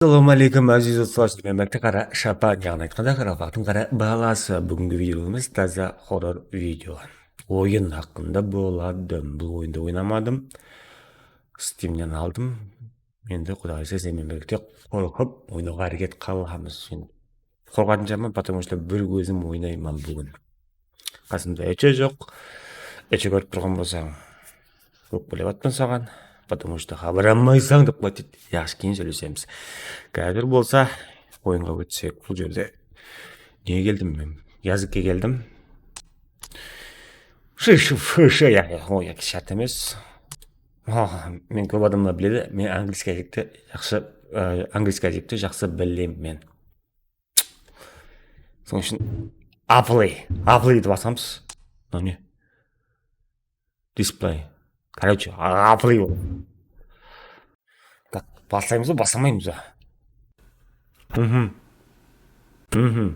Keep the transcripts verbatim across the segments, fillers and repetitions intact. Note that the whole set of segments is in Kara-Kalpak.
Assalamu aleykum, áziz doslar. Sizler bilen birlikte Qara Shapan, yaǵnıy aytqanda, Qaraqalpaqtıń qara balası. Búgingi videomız taza horror video. Oyın haqqında boladı. Bul oyındı oynamadım. Steamnen aldım. Endi, Quday qálese, sizler menen birlikte qorqıp oynawǵa háreket qılamız. Endi qorqatın jaman, потому что bir ózim oynayman búgin. Qasımda Eche joq. Eche kórip turǵan bolsań, ókpelep atpan saǵan. Потому что xabar almaysań dep qoydı. Yaqshı, keyin sóylesemiz. Házir bolsa oyınǵa ótsek, bul jerde nege keldim men? Yazıkke keldim. Sh, sh, sh, sh, ya, ya, o, ya, shárt emes. Ha, men kóp adamlar biledi. Men angliyskiy ázikti jaqsı, e, angliyskiy ázikti jaqsı bilemen. Sonıń ushın apply, apply dep basamız. Mına ne? Display. Короче, apply bol. Tak, baslaymız ba, baslamaymız ba? Mhm. Mhm.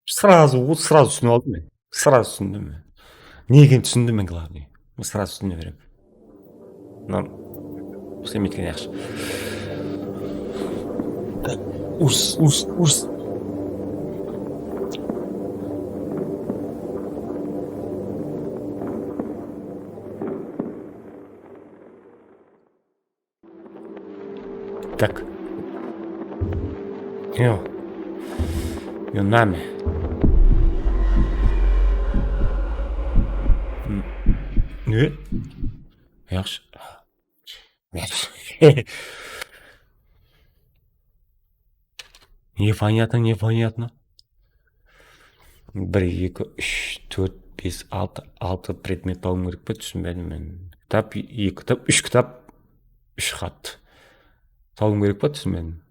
Сразу, вот сразу túsinip aldım men. Сразу túsindim men. Ne ekenin túsindim men, главный. Сразу túsine beremen. Mınaw islemeydi eken, yaqshı. Urs, urs, urs. Tak. Yo. Yo, name? N-, ne? Yaqshı. Yaqshı. Непонятно, непонятно. Bir, eki, úsh, tórt, bes, altı, altı predmet tawım kerek pe? Túsinbedim men. Kitap, eki kitap, úsh kitap, úsh xat. Tawım kerek pe? Túsinbedim.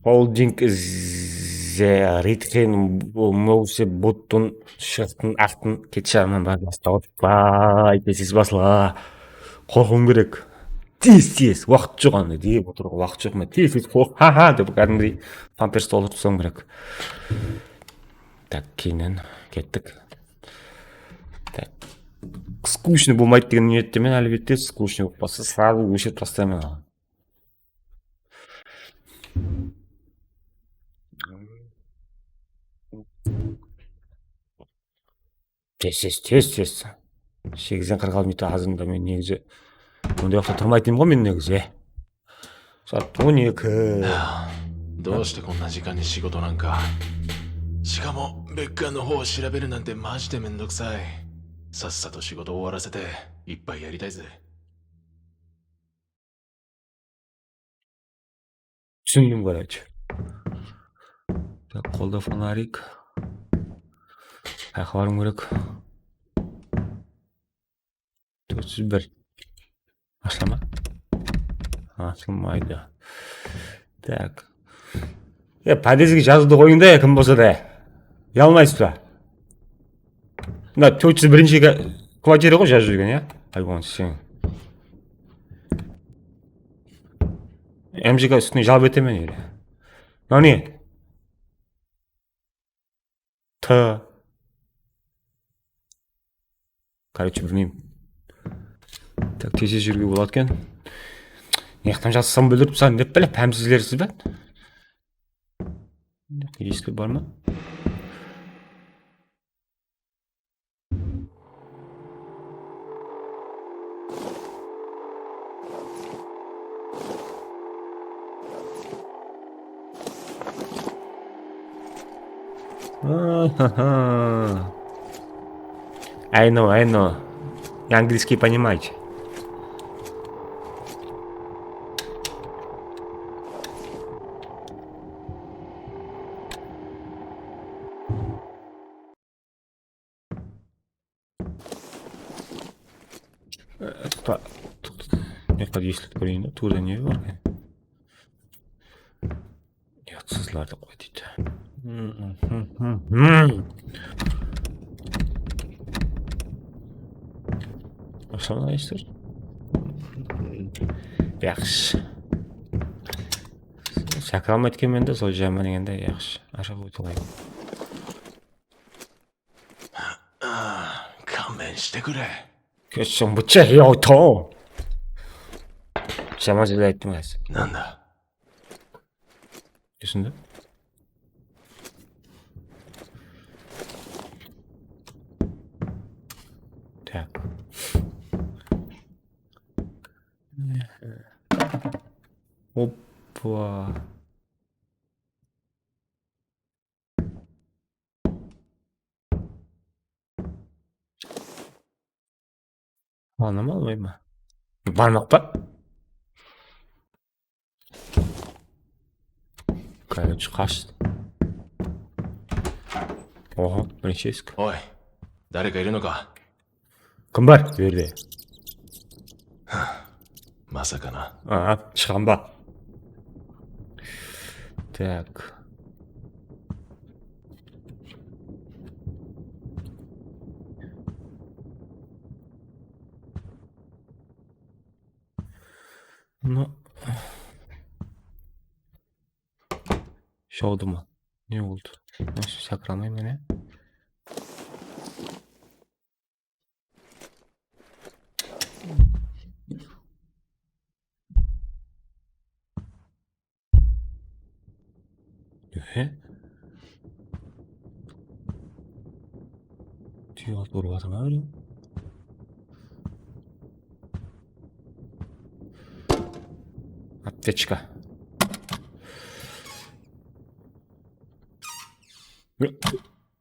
Holding the Retrain Mouse Button shıqtın aqtın ketsharaman bar bastawıp. Bay, tez-tez basla. Qorqıwım kerek. Tez, tez, waqıt joq anda dep otırıwǵa waqıt joq ma? Tez, tez, qorq, ha, ha, dep kádimgidey pampers toltırıp taslamam kerek. Tak, keyninen kettik. Tak. Скучно bolmaydı degen niyettemen, álbette, скучно bolıp qalsa, сразу óshirip taslayman aǵa. Tez, tez, tez, tez. Segizden qırq altı minut azırında men negizi bunday waqıtta turmaytınım ǵoy men negizi. Saat on eki. どうしてこんな時間に仕事なんか。しかも別館の方を調べるなんてマジでめんどくさい。さっさと仕事終わらせて一杯やりたいぜ。 Túsindim, короче. Так, qolda fonarik. Qayaqqa barıwım kerek? Tórt júz bir. Ashıla ma? Ashılmaydı. Tak. E, podezge jazıwdı qoyıń da, kim bolsa da. Uyalmaysız ba? Mına tórt júz birinshi ka-, kvartira ǵoy jazıp júrgen, ya? Haywan sen. M J K ústine jalp etemen ele. Mına ne? T. Короче, bilmeymen. Tak, tez-tez júriwge boladı eken. Mıyaqtan jazsam bildirip san dep bile, pámsizlersiz be? Esik bar ma? Ahaha. I know, I know. Английский понимаете. Toqta, toqta. Mına jaqqa esitip kóreyin de, tuwrıda ne bar eken? Uyatsızlardı qoy deydi. Assalawma aleykum. Yaqshı. Shakal aytqanman da, sol jaman degende yaqshı. Ashıp ótip alayın. ああ、勘弁してくれ。 Ketseń, bıcha, yo, to. Jaman sóz ayttım házir. なんだ？ Túsindi. Tak. Oppa. Alınaman almayman. Barmaq pa? Короче, qashtı. Oho, birinshi esik. おい、誰かいるのか？ Kim bar bu jerde? まさかな。 Aa, shıǵan ba? Tak. No. Shawdı ma? Ne boldı? Nasıl sakramay mene? Ehe. Tüy alıp urıp atır ma birew? Aptechka.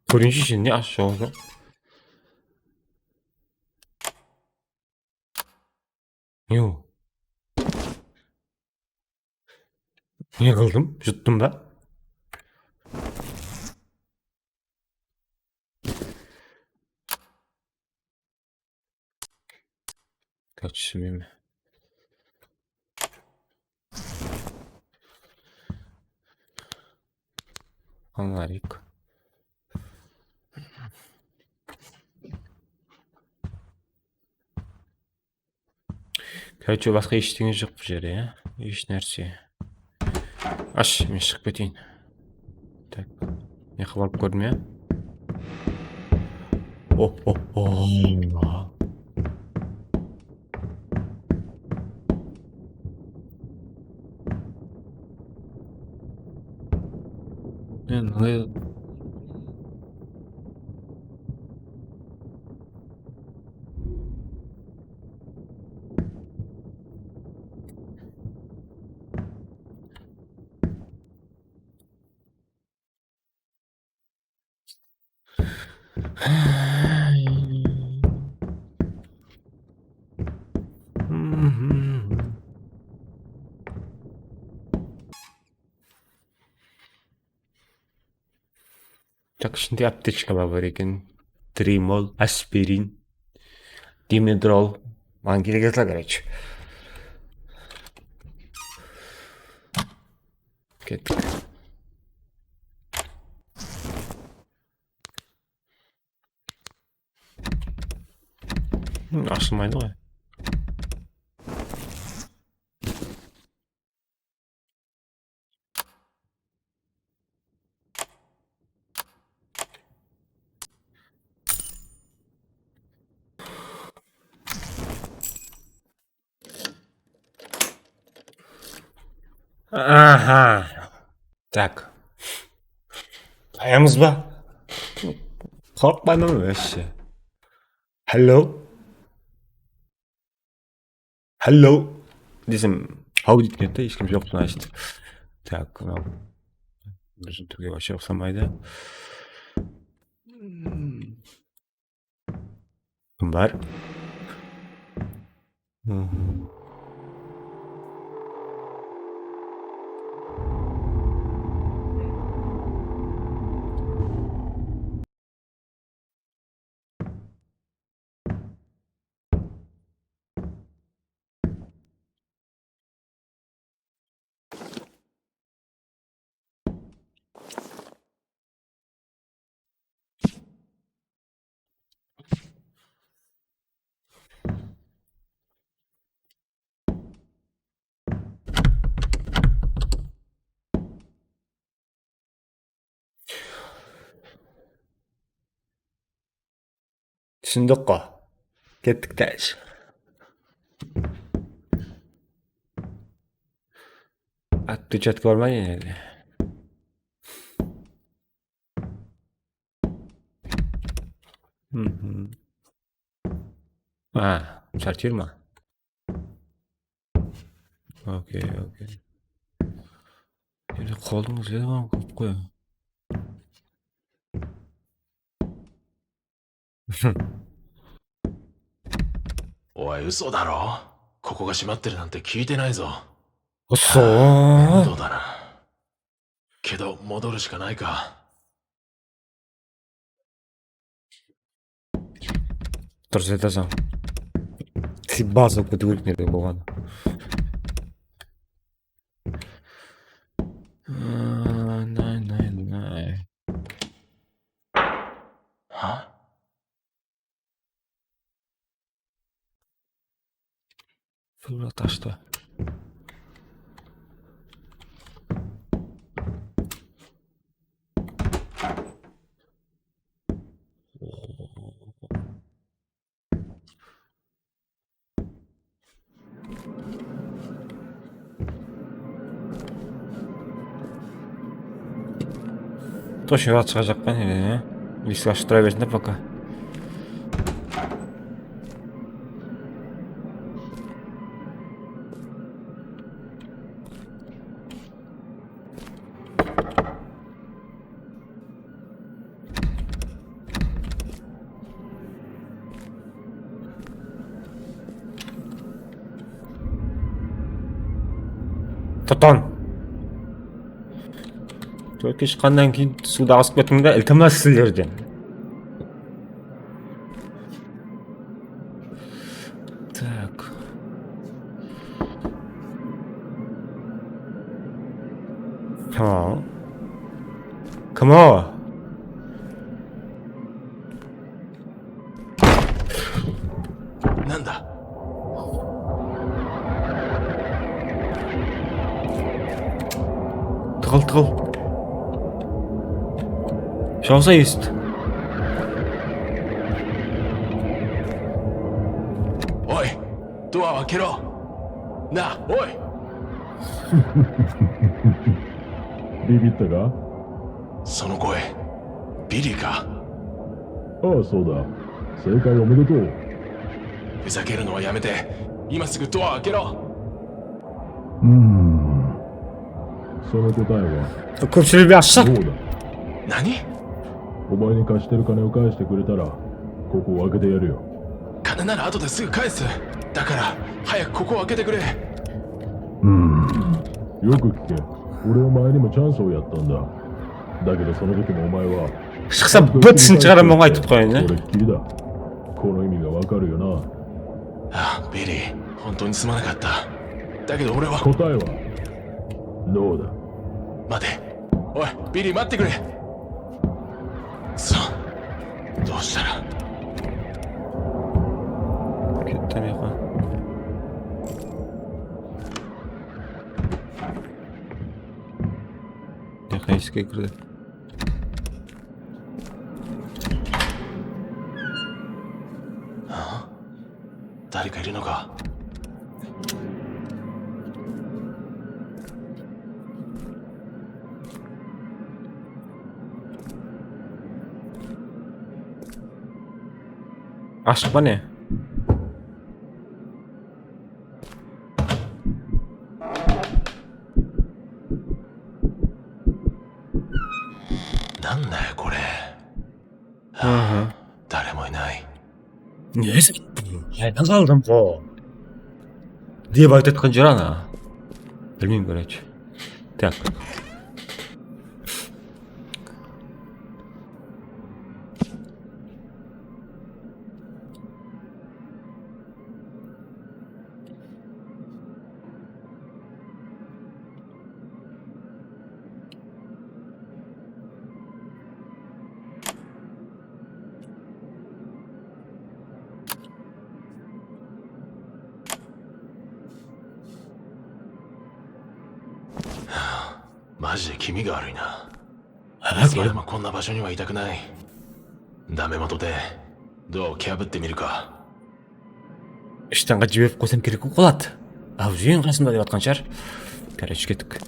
Kórinshi, ishinde ash joq. Yo. Ne qıldım? Juttım ba? Kaçışmayayım. Фонарик. Короче, basqa eshteńe joq bul jerde, ya? Hesh nárse. Ash, men shıǵıp keteyin. Tak. Ne qıp alıp kórdim, ya? Oh, oh, oh. Men mınday Tak, ishinde aptechkalar bar eken. Trimol, aspirin, dimedrol. Maǵan kerek emes, короче. Kettik. Hı, ashılmaydı ǵoy. Aha. Tak. Tayamız ba? Qorqpayman вообще. Hello. Hello desem, haw deydi eken da, hesh kim joq, значит. Tak, mınaw. Biziń túrge вообще uqsamaydı. Kim bar? Túsindik ǵo. Kettik dálshe. Отпечатка barmay endi. Mhm. A, sortirma. Okey, okey. Ele qoldıń izleri ǵana kóp qoy. おい、嘘だろ？ここが閉まってるなんて聞いてないぞ。 Usı. 面倒だな。けど、戻るしかないか。 Durıs aytasań. Ты база кутып ólip nede bolǵan. Nay, nay, nay. Ha? Surat ashtı. Точно rat shıǵajaq pa ne? Esik ashıp tura bersin de poka. Tutan. Tórt keshik shıqqannan keyin suwda azıp kettiń de, iltimas sizlerden. Так. Ha. Kim o? なんだ？ Tıǵıl, tıǵıl. Jawsa esit. おい、ドアを開けろ。なあ、おい。 ビビったか？その声、ビリーか？ああ、そうだ。正解おめでとう。ふざけるのはやめて、今すぐドアを開けろ。うーん。その答えは？ Kópshilik jaqsı. どうだ？何？ お前に貸してる金を返してくれたら、ここを開けてやるよ。金なら後ですぐ返す。だから、早くここを開けてくれ。うーん。よく聞け。俺は前にもチャンスをやったんだ。だけどその時もお前は、 Shıqsa, bıt shin shıǵaraman aytıp qoyayın, ya. それっきりだ。この意味がわかるよな。ああ、ビリー、本当にすまなかった。だけど俺は。答えは、ノーだ。待て。 おい、ビリー、待ってくれ。くそ。どうしたら。 Ketti miyaqqa. Miyaqqa esikge kirdi. 誰かいるのか？ Ashıq pa ne? なんだよ、これ。 Aha. 誰もいない。 Ne? Qaydan qaldım bu? Dep aytayotqan júr ana. Bilmeymen, короче. Так. Maji de kimi ga arıy na. あ、これ。 Ziyama こんな場所にはいたくない。 Dame ma tute. Dua ke abitte miri ka. Ishtanǵa jiberip qoysam kerek bolıp qaladı. Avziyin qasımda dep atqan shıǵar. Короче, kettik.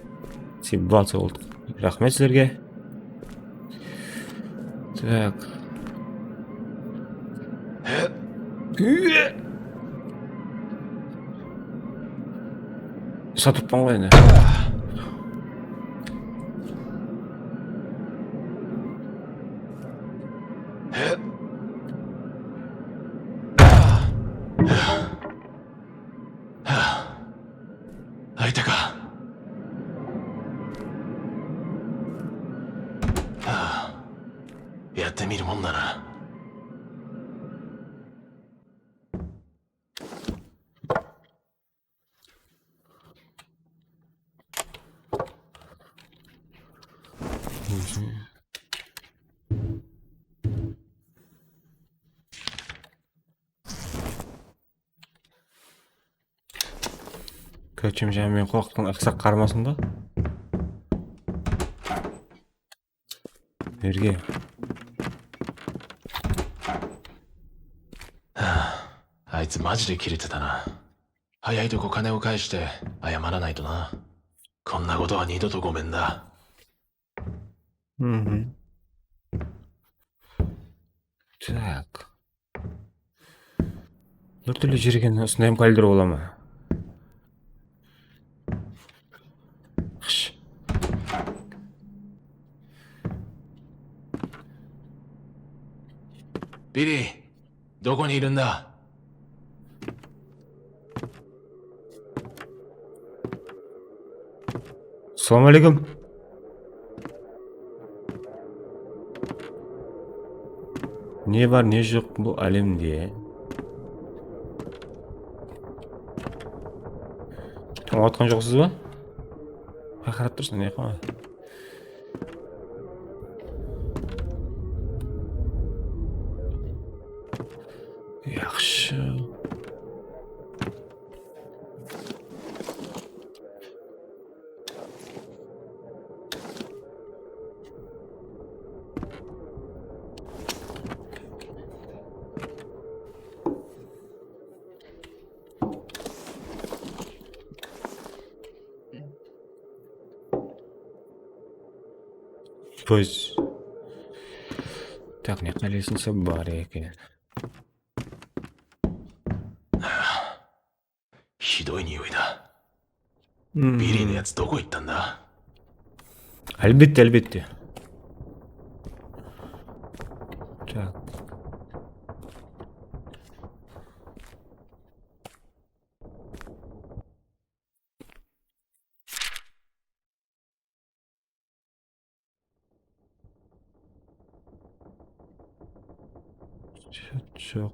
Sebep alsa boldı. Raxmet sizlerge. Tak. Satırıppan ǵoy endi. Aytaka. やってみるもんだな。 Kóchim jańa men qorqıtqan aqsaq qarmasın da. Nerge? あいつマジでキレてたな。早いとこ金を返して謝らないとな。こんなことは二度とごめんだ。 Mhm. Tak. Bir túrli jergen usınday hám kalder bola ma? Qish. Bili, どこにいるんだ？ Assalawma aleykum. Ne bar, ne joq bul álemde? Tańlap atqan joqsız ba? Qay qarap tursın, ne qılaman? Yaqshı. Biz. Tak, ne qálesin bar eken. ひどい匂いだ。 Hmm. ビリーのやつどこ行ったんだ？ Álbette, álbette. Tak. Joq.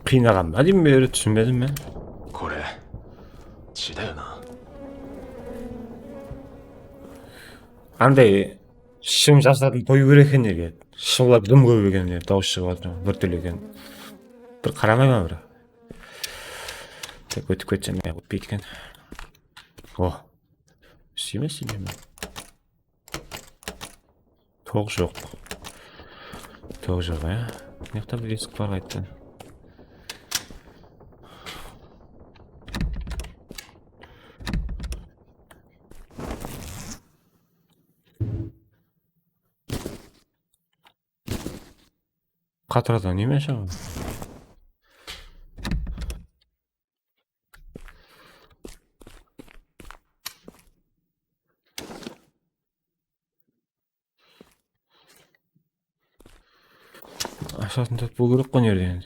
Qıynaǵan ba deymen, beri túsinbedim men. これ、血だよな。 Anday shım jasatın qoyıw kerek eken nege? Shımlap dım kóp eken, dawıs shıǵıp atır, bir túrli eken. Bir qaramayman bir. Tak, ótip ketsem, ne qılıp ketken. O. Sıyma, sıyma. Toq joq. Toq joq, ya. Mıyaqta bir esik bar qayttan. Qatıradan neme shıǵadı? Ashasın tapıw kerek ǵoy, nerde endi.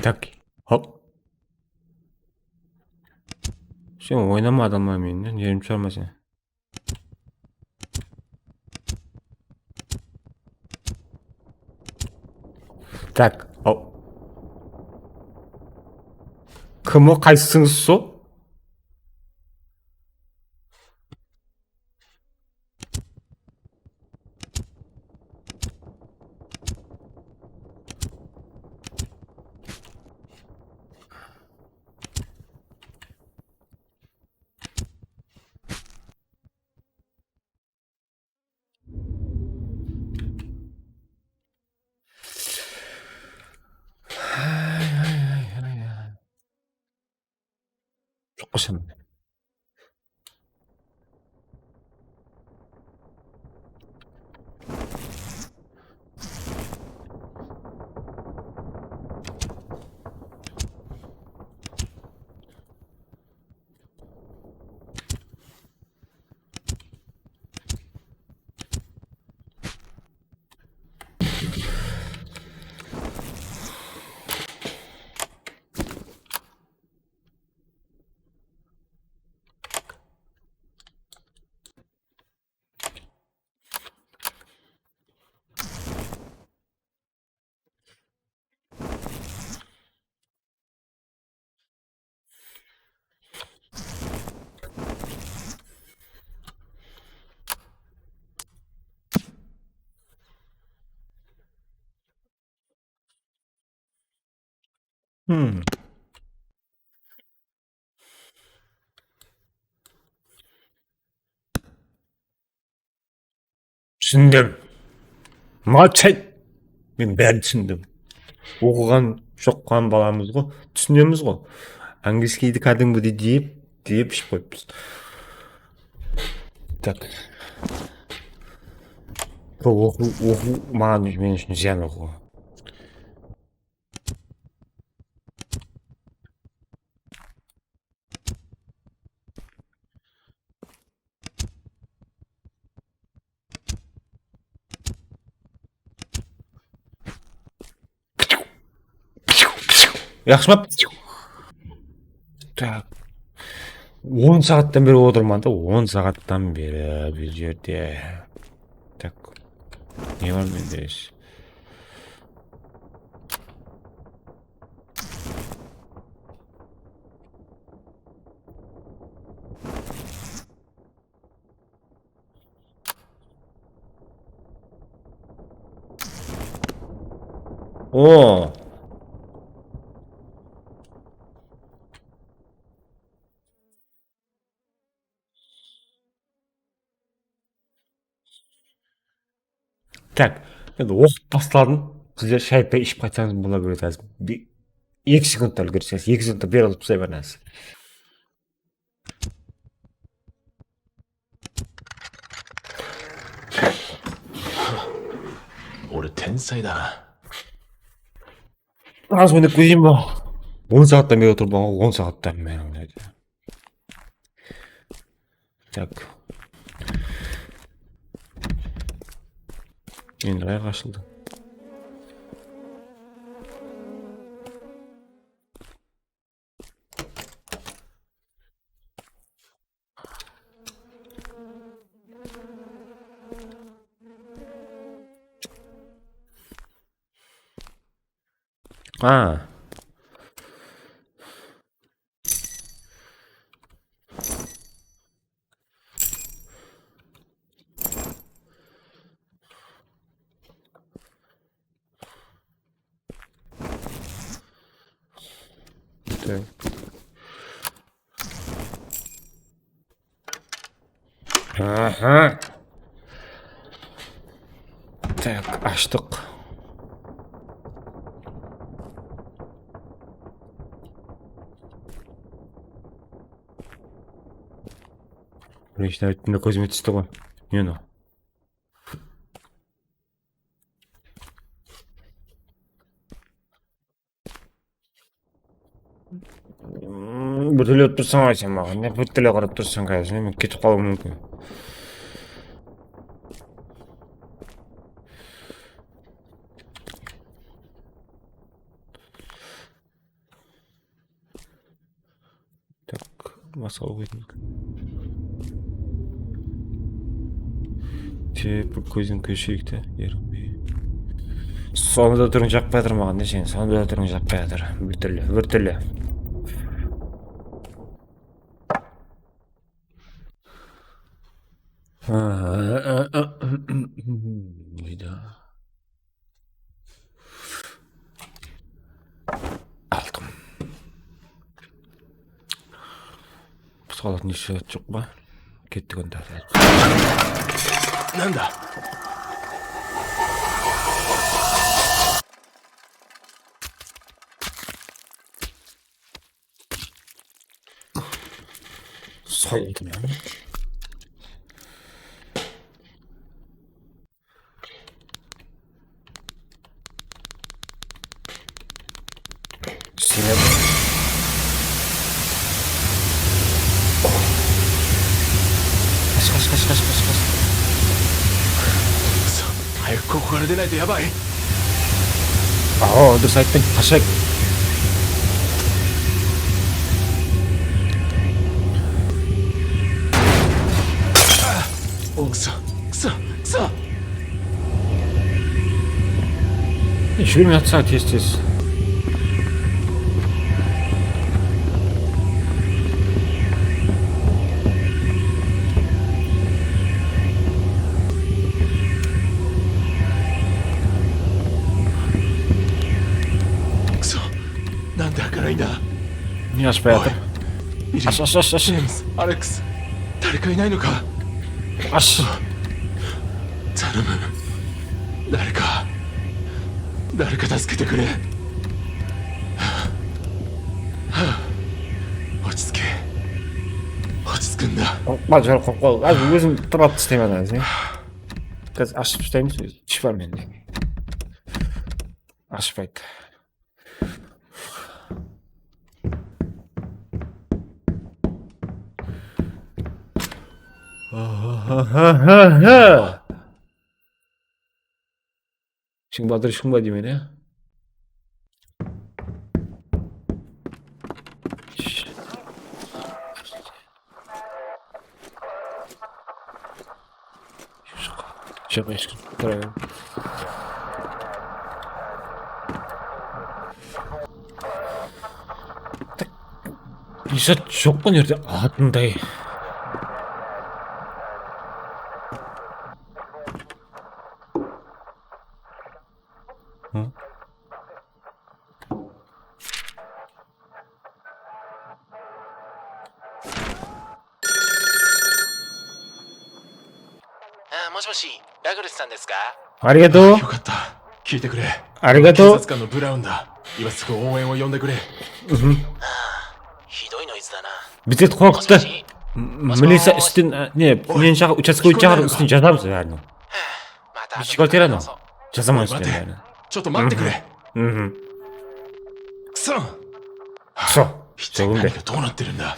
Tak, hop. Sen oynama adamlar menen, jerim shıǵarma sen. Tak, al. Kim o, qaysısıńız sol? Usın. Hmm. Túsindim. Молодец. Men bárin túsindim. Oqıǵan, joqqan balamız ǵo, túsinemiz ǵo. Angliyskiydi kádimgidey deyip, deyip iship qoyıppız. Tak. Kóp oqıw, oqıw maǵan, men ushın zıyan oqıw. Yaqshı ma? Tak. On saattan beri otırman da, on saattan beri bul jerde. Tak. Ne bar mende? O. Tak, endi oqıp basladım. Sizler shay pay iship qaytsańız bola beredi házir. Bir, eki sekundta úlgeriseńiz, eki sekundta beri alıp taslay beriń házir. Ore tensay da. Az oynap kóreyin ba? On saattan beri otırıp alǵan, on saattan beri oynaydı. Tak. Endi qayaqqa ashıldı? Ha. Tak. Aha. Tak, ashtıq. Birinshi navbatta kózime tústi ǵoy. Ne mınaw? Hmm, bir túrlep tursań ǵoy sen maǵan. Ne bir túrle qarap tursań, házir men ketip qalıwım múmkin. Tak, basqa oqıydı. Te, bir kózden kósheyik te, erikpey. Sonda da turıń jaqpay atır maǵan da, sen sonda da turıń jaqpay atır. Bir túrli, bir túrli. Aldım. Pısalatın hesh zat joq pa? Kettik onda. Nanda? Soyıldım ya. Seni. Qash, qash, qash, qash, qash, qash. Hayır, kokuları denaydı, yabay. Awa, durıs ayttıń, qashayıq. Qısa, qısa, qısa. Júrmey atsa tez-tez. Qısa, nanda qaraynda. Ne ashpay atır? Ash, ash, ash, ash. James, Alex, dareka inay no ka? Ash. Tanımın. Dareka, dareka taskete kúre. Ochitske. Ochitkinda. Qorqpa, jor, qorqpa. Házir ózim turıp isteymen házir. Házir ashıp taslaymiz ózi. Ish bar mende. Ashpaydı. Ishing badır, ishing ba deymen, ya? Joq, hesh kim. Tura ber. Tak, bir zat joq pa mına jerde alatınday? Hı? A, moshi moshi, Dagrus-san desu ka? Arigato. Yokatta. Kiyte kúre. Arigato. Keizatska no Braun da. Ima sugu ongwen o yonde kúre. Hidoi noiz da na. Bizlerdi qorqıttı. Moshi moshi. M-, miliciya ústin, a, ne, neni shaqır, uchastkovoydı shaqırıp, ústin jazamız bárin. Bichkotera no. Jazaman ústin bárin. Chotto matte kúre. Qısa. Qısa. Sóginde. Neniga toǵınattı edim da?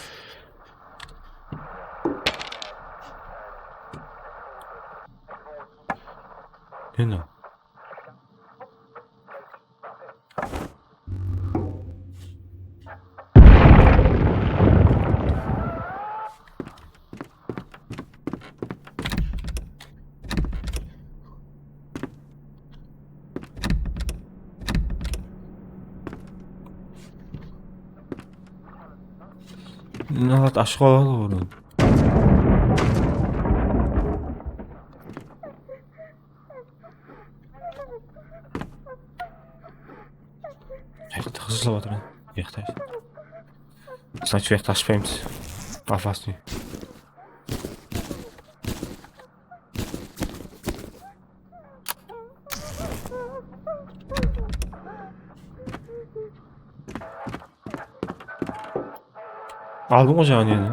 Ne mınaw? Mına zat ashıp qaladı ǵoy bunı. Qayaqta qızıllap atır, ha? Buyaqta. Значит, buyaqta ashpaymız. Опасный. Aldım ǵoy jańa neni.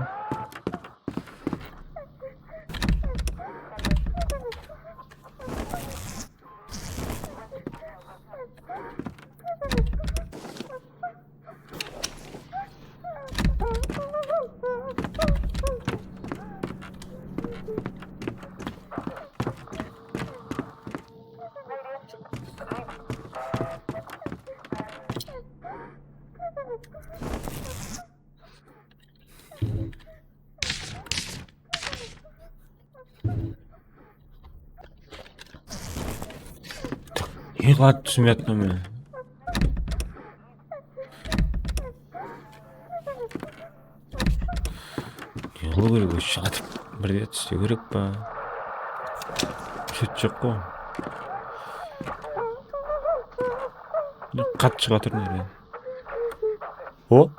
Ne qıladı, túsinbey atırman men. Ne qılıw kerek, ózi atıp bir zat islew kerek pa? Sóyt joq ǵoy. Qat shıǵıp atır nereden? O?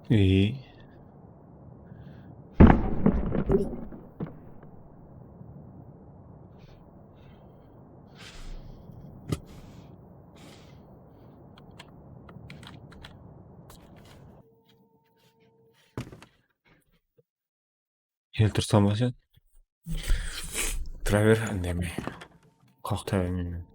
Ey. Keltirsem ba sen? Tura ber, indemey. Qoqta bermeymen.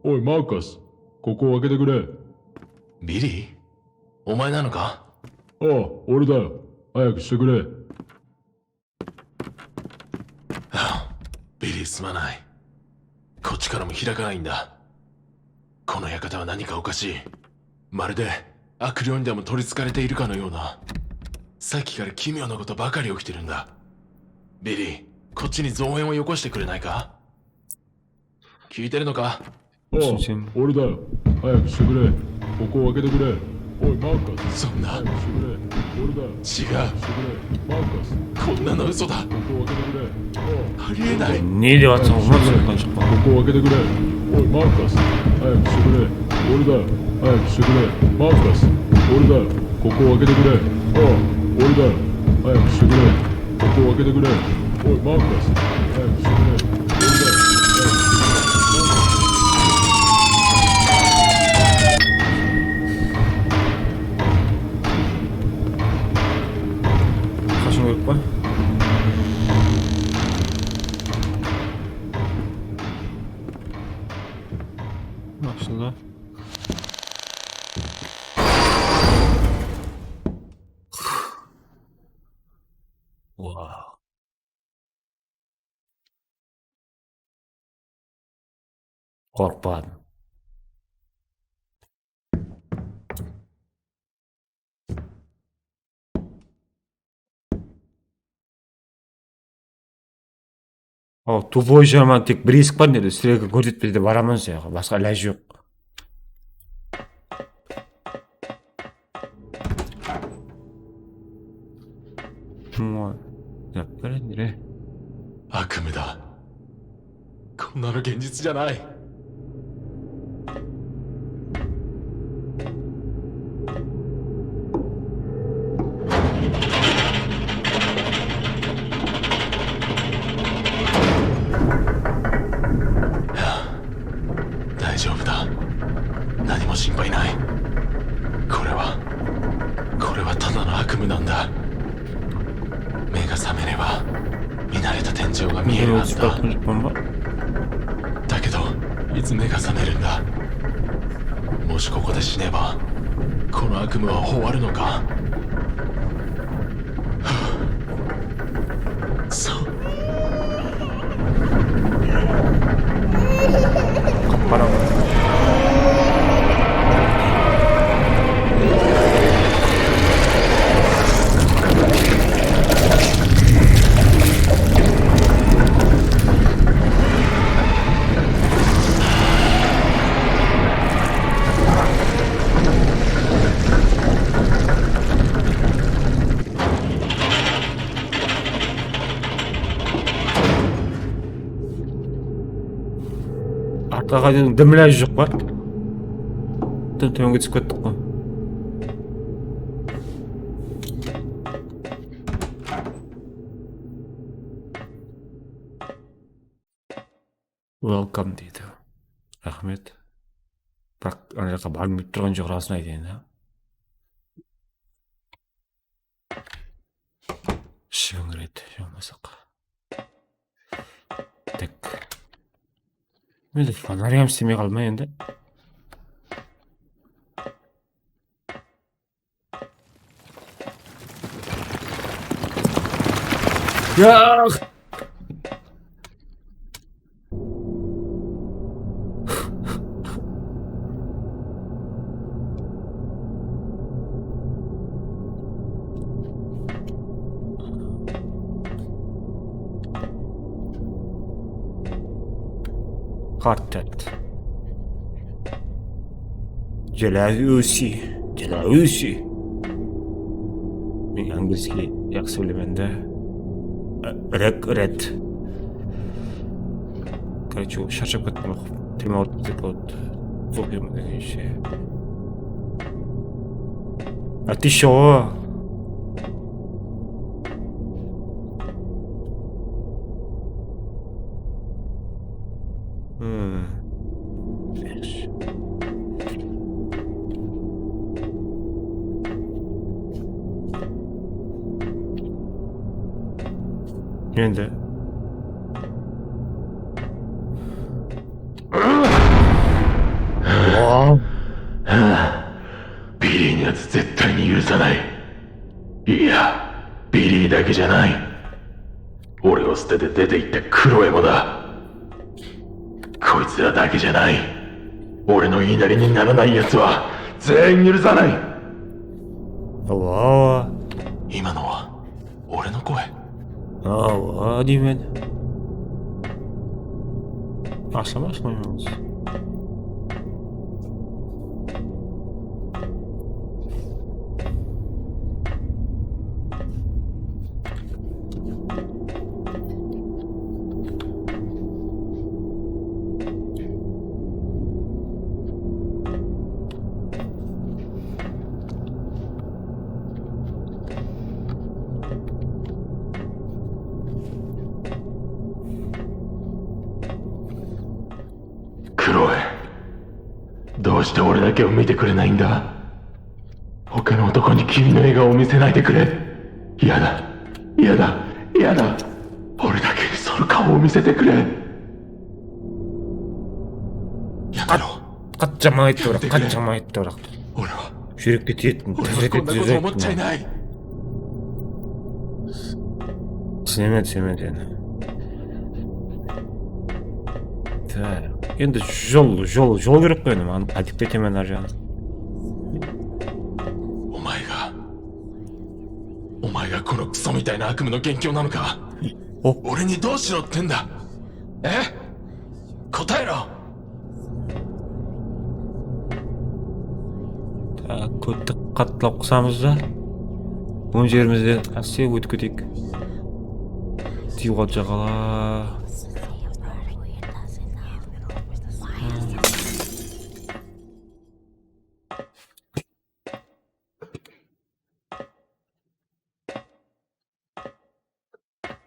Oy, Markus, ここを開けてくれ。 Bili? お前なのか？ ああ、俺だよ。早くしてくれ。 Bili, すまない。こっちからも開かないんだ。この館は何かおかしい。まるで、悪霊にでも取り憑かれているかのような。さっきから奇妙なことばかり起きてるんだ。Bili, こっちに造園をよこしてくれないか？ 聞いてるのか？ ああ、俺だよ。早くしてくれ。ここを開けてくれ。おい、マーカス。そんな。早くしてくれ。俺だよ。違う。してくれ。マーカス。こんなの嘘だ。ここを開けてくれ。ああ。ありえない。 Ne dep atsań, ular soqpan shıqpan. ここを開けてくれ。おい、マーカス。早くしてくれ。俺だよ。早くしてくれ。マーカス。俺だよ。ここを開けてくれ。ああ、俺だよ。早くしてくれ。 ここを開けてくれ。おい、マーカス。早くしてくれ。俺だよ。早くしてくれ。 Qashıń kerek pa? Ashıldı. Wow. Qorqpadım. O, tupoi jaraman, tek bir esik bar, nede, sizlerge kórsetpedi, baraman soyaǵa, basqa ilajı joq. Mınaw, yaptır endi. 悪夢だ。こんなの現実じゃない。 大丈夫だ。何も心配ない。これは、これはただの悪夢なんだ。目が覚めれば、見慣れた天井が見えるはずだ。だけど、いつ目が覚めるんだ？もしここで死ねば、この悪夢は終わるのか？ Artqa qaytıwdıń dim ilajı joq pa? Tón-, tómenge túsip kettik ǵoy. Welcome deydi. Raxmet. Biraq ana jaqqa bargım kelip turǵan joq, rasın aytayın da. Shıǵıń red, joqmasaq. Tak. Mende fonaryam islemey qaldı ma endi? Yaq! Hard tet. Jelousie. Delarusi. Men angliyskiy jaqsı bilemen da. Rek, red. Короче, sharshap kettim oqıp. Tilime alıp ketedi. Oqıyman degenshe. А ты чего? Hmm. Endi. Billyには絶対に許さない。いや、Billyだけじゃない。俺を捨てて出て行ったクロエもだ。こいつらだけじゃない。俺の言いなりにならない奴は全員許さない。 Awa, awa. 今のは俺の声。 Awa, deymen. Ashıla ma, ashılmay ma? Kroe, どうして俺だけを見てくれないんだ？他の男に君の笑顔を見せないでくれ。嫌だ、嫌だ、嫌だ。俺だけにその顔を見せてくれ。やめろ。 Qat-, qatjamaydı, biraq, qatjamaydı, biraq. 俺は、 Júrekke tiyedi. 俺はこんなこと思っちゃいない。 Túsinemen, túsinemen seni. Tak, endi jol, jol, jol kerek qoy endi. Manaw qaytıp ketemen ar jaǵına. お前が、お前がこのクソみたいな悪夢の元凶なのか？ O. 俺にどうしろってんだ？え？答えろ！ Tak, kópti qattılaw qısamız da. Oń jerimizden áste ótip keteyik. Tiyip qaldı jaǵala.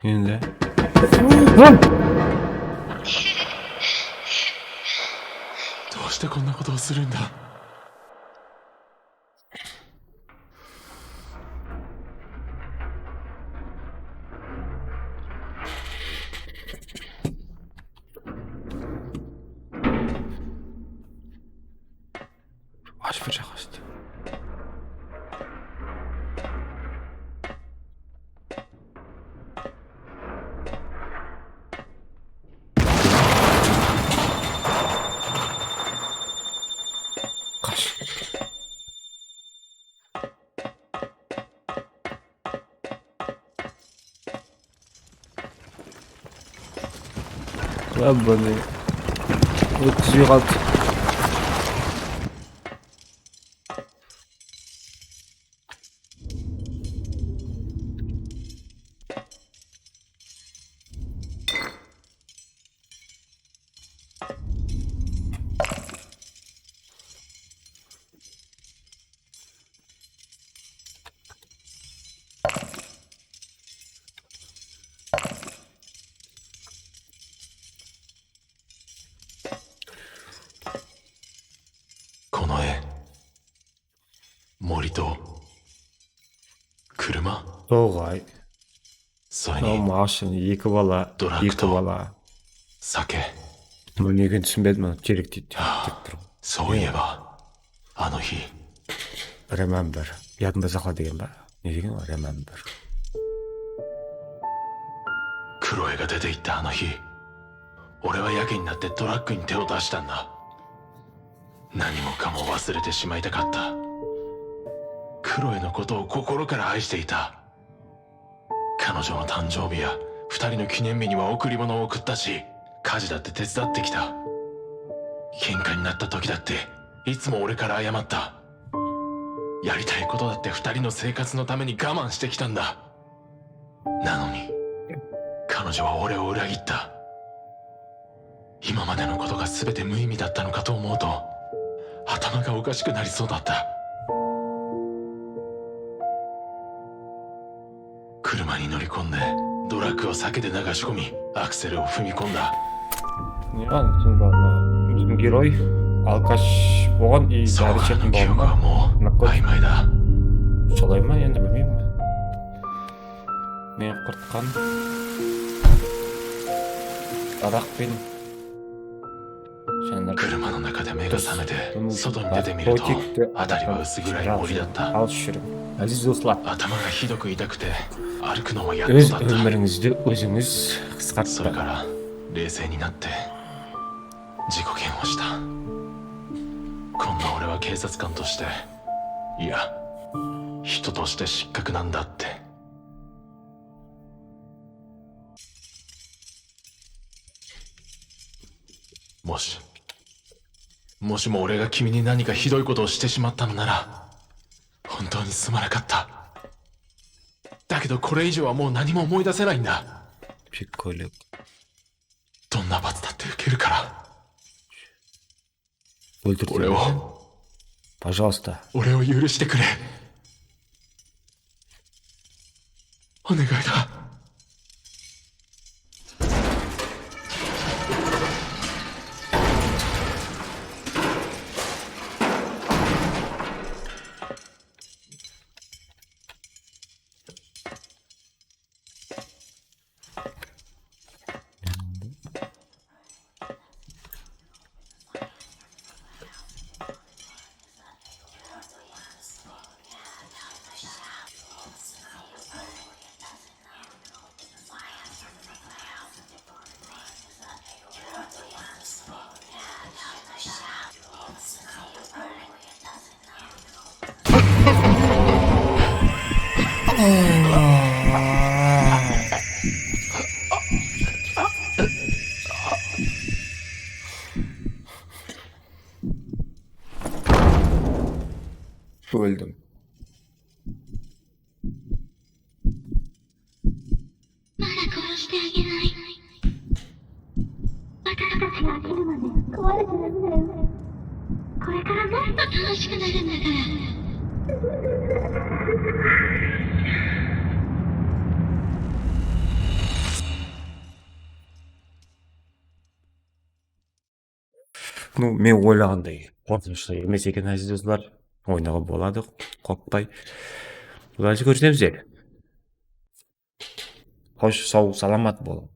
Endi. どうしてこんなことをするんだ？ Ashıp bir jaqqa astı. Qash. Ябаный. Ótkizbey qaldı. Kono e, mori to kuruma. Toǵay. Sore ne, mashina, eki bala, eki bala. Sake. Mına negen túsinbedim, mına terek deydi, terek dep tur ǵoy. Sol iyeba, ano hi. Remember. Yadıńda saqla degen ba? Ne degen ol? Remember. Kroe ga dete itta ano hi. Ore wa yake ni natte torak ni te o dashita nda. Nani mo ka mo wasirete shimaita katta. Kroe no koto o kokoro kara aishite ita. Kanojo no tanjoubi ya futarin no kinen bi ni wa okurimono o okutta shi, kaji datte tedzatte kita. Kenka ni natta toki datte, itsumo ore kara ayamatta. やりたいことだって二人の生活のために我慢してきたんだ。なのに、彼女は俺を裏切った。今までのことが全て無意味だったのかと思うと、頭がおかしくなりそうだった。車に乗り込んで、ドラッグを避けて流し込み、アクセルを踏み込んだ。 Ne qılǵan? Sonda mına bizim geroy alkash bolǵan, i dárishek bolǵan. その頃の記憶はもう曖昧だ。 Solay ma? Endi bilmeymen. Men qurtqan daraq penen. Jáne 車の中で目が覚めて、外に出てみると、narkotik narkotik dep 辺りは薄暗い森だった。 Alıs júriń. Áziz doslar, 頭がひどく痛くて、歩くのもやっとだった。 Óz ómirińizdi ózińiz qısqartpań. それから冷静になって、自己嫌悪した。こんな俺は警察官として、いや、人として失格なんだって。 もし、もしも俺が君に何かひどいことをしてしまったのなら、本当にすまなかった。だけどこれ以上はもう何も思い出せないんだ。 Прикольно. どんな罰だって受けるから。 Óltirip 俺を、 jiberiń. Пожалуйста. 俺を許してくれ。お願いだ。 Óldim. まだ殺してあげない。私たちが飽きるまで壊れちゃダメだよ。これからもっと楽しくなるんだから。 Ну, men oylaǵanday qorqınıshlı emes eken, áziz doslar. Oynawǵa boladı, qorqpay. Bulardı kórsetemiz. Xosh, saw, salamat bolıń.